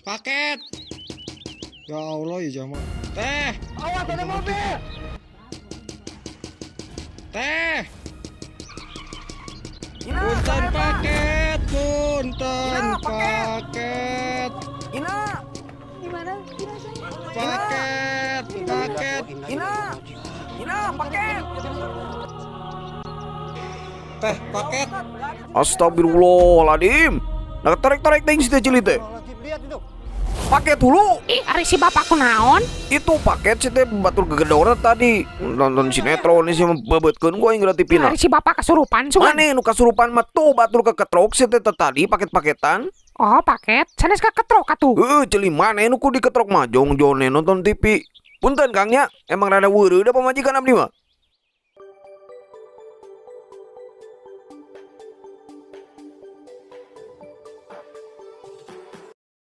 Paket. Ya Allah ya jamaah. Teh. Awas ada mobil. Teh. Punten paket, punten Ina, paket. Paket. Ina, Gimana? Gimana? Paket, paket. Ina, Ina, paket. Teh, paket. Astagfirullahaladzim. Nah, tarik-tarik ting si teh ceuli teh. Paket dulu. Ih, ari si bapak kunaon? Itu paket si teh batur gegedorna tadi. Nonton sinetron sih bebetkeun gua aing geura TV-na. Ari si bapak kasurupan sugan. Maneh nu kasurupan mah tuh batur keketrok si teh tadi paket-paketan. Oh, paket. Sanes keketrok atuh. Heeh, ceuli maneh nu ku diketrok mah jongjone nonton TV. Punten, Kang, nya, emang rada weureuh da pamajikan abdi mah.